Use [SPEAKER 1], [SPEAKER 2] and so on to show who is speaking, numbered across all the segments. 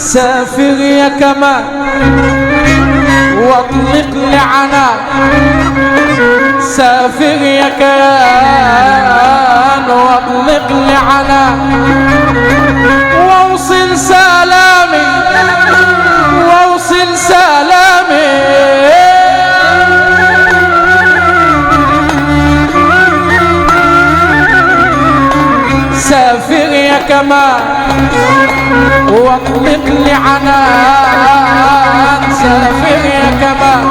[SPEAKER 1] سافر يا كمال واطلق لعنان، سافر يا كيان واطلق لعنان، واوصل سلامي، واوصل سلامي. سافر يا كمال واطلق لعنان، سافر يا كمال.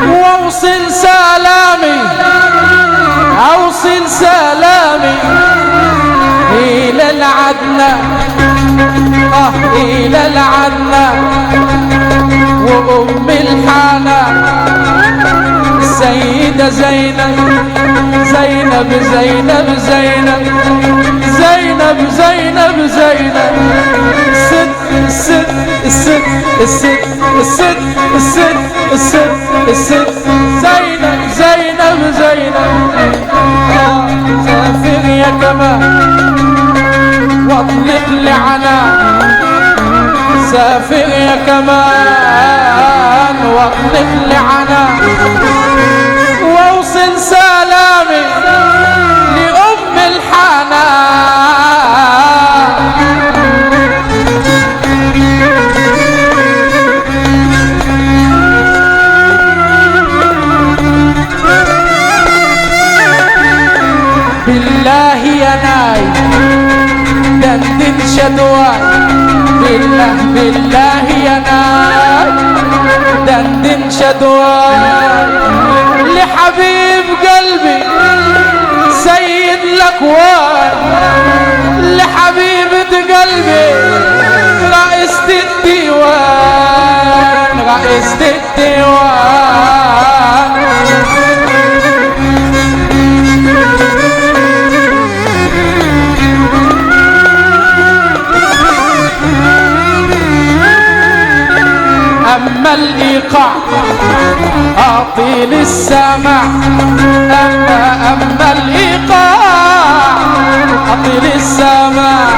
[SPEAKER 1] واوصل سلامي، اوصل سلامي الى العدنان، الى العدنان وام الحنان السيدة زينب، زينب زينب زينب زينب زينب زينب، الست الست الست الست الست الست الست الست زينب زينب زينب. سافر يا كمال واطلق لعنان، سافر يا كمال واطلق لعنان، واوصل سلامي لأم الحنان. بالله يا ناي دندن شدواي، بالله بالله يا ناي دندن شدواي، لحبيب قلبي سيد الاكوان، لحبيبة قلبي رئيسة الديوان، رئيسة الديوان. أما الإيقاع أعطي للسماع، أما الإيقاع أعطي للسماع،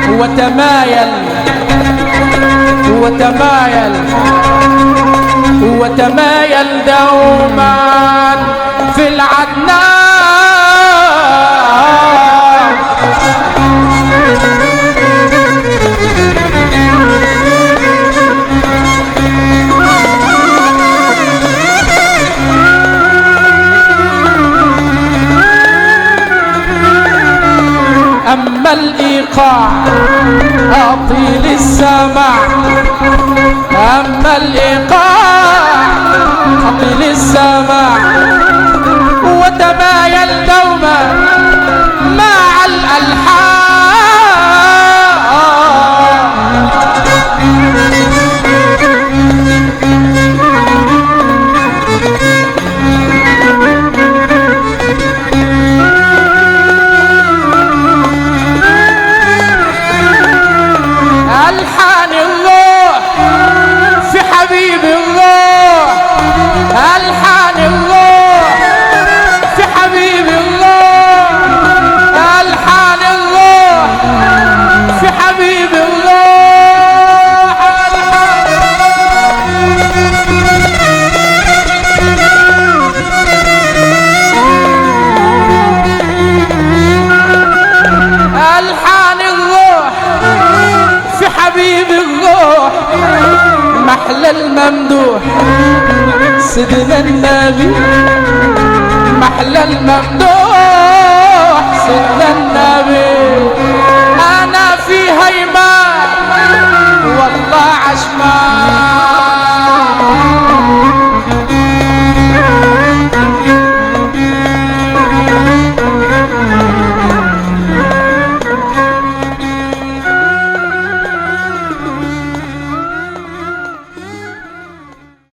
[SPEAKER 1] وتمايل وتمايل وتمايل دوما في العدنان. أما الإيقاع أعطي للسماع، أما الإيقاع أعطي للسماع، وتمايل دوما مع الألحان. ألحان الروح في حبيب الروح، ألحان الروح في حبيب الروح، ألحان الروح في حبيب الروح، ألحان الروح. ألحان الروح في حبيب الروح، محلى الممدوح سيدنا النبي، محلى الممدوح سيدنا